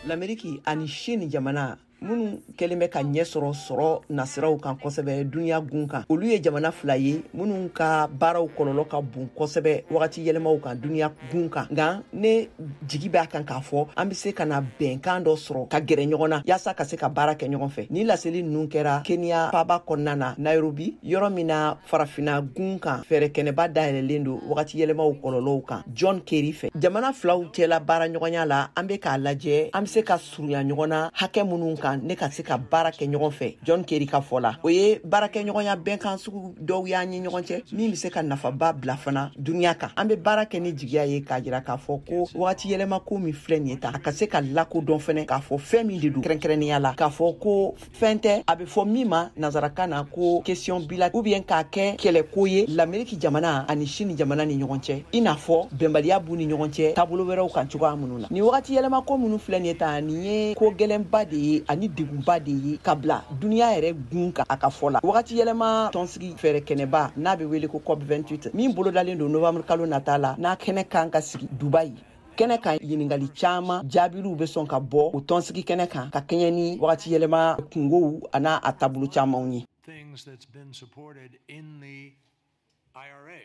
Lameriki ani Chine jamana minnu kɛlen bɛ ka ɲɛ sɔrɔ sɔrɔ nasiraw kan kosɛbɛ duniya gun kan, olu ye jamana fila ye minnu ka baaraw kɔlɔlɔ ka bon kosɛbɛ wagati yɛlɛmaw kan duniya gun kan. Nka ne jigi b'a kan k'a fɔ an bɛ se ka na bɛnkan dɔ sɔrɔ ka gɛrɛ ɲɔgɔn na yaasa ka se ka baara kɛ ɲɔgɔn fɛ. Ni laseli ninnu kɛra Kenya faaba kɔnɔna na, Nairobi, yɔrɔ min na farafinna gun kan fɛɛrɛ kɛnɛba dayɛlɛlen don wagati yɛlɛmaw kɔlɔlɔw kan John Kerry fɛ. Jamana filaw cɛla baara ɲɔgɔnya la, an bɛ k'a lajɛ an bɛ se ka surunya ɲɔgɔn na hakɛ minnu kan ne ka se ka baara kɛ ɲɔgɔn fɛ. John Kerry ka fɔ la, o ye baarakɛɲɔgɔnya bɛnkan sugu dɔw y'an ye ɲɔgɔn cɛ min bɛ se ka nafaba bila fana duniya kan. An bɛ baara kɛ ni jigiya ye k'a jira k'a fɔ ko wagati yɛlɛma ko min filɛ nin ye tan, a ka se ka lakodɔn fɛnɛ k'a fɔ fɛn min de don, kɛrɛnkɛrɛnnenya la k'a fɔ ko fɛn tɛ a bɛ fɔ min ma nansarakan na ko question bila ou bien k'a kɛ kɛlɛko ye Lameriki jamana ani Chine jamana ni ɲɔgɔn cɛ, i n'a fɔ bɛnbaliya b'u ni ɲɔgɔn cɛ taabolo wɛrɛw kan cogoya minnu na. Nin wagati yɛlɛma ko minnu filɛ nin ye tan, nin ye ko gɛlɛnba de ye ani degunba de ye ka bila duniya yɛrɛ gun kan. A ka fɔ la, wagati yɛlɛma tɔnsigi fɛɛrɛ kɛnɛba n'a bɛ wele ko COP 28 min bolodalen don novembre kalo nata la, n'a kɛnɛ kan ka sigi Dubayi, kɛnɛ kan ɲininkali caman jaabiliw bɛ sɔn ka bɔ o tɔnsigi kɛnɛ kan ka kɛɲɛ ni wagati yɛlɛma kungow an'a a taabolo camanw ye. Things that's been supported in the IRA.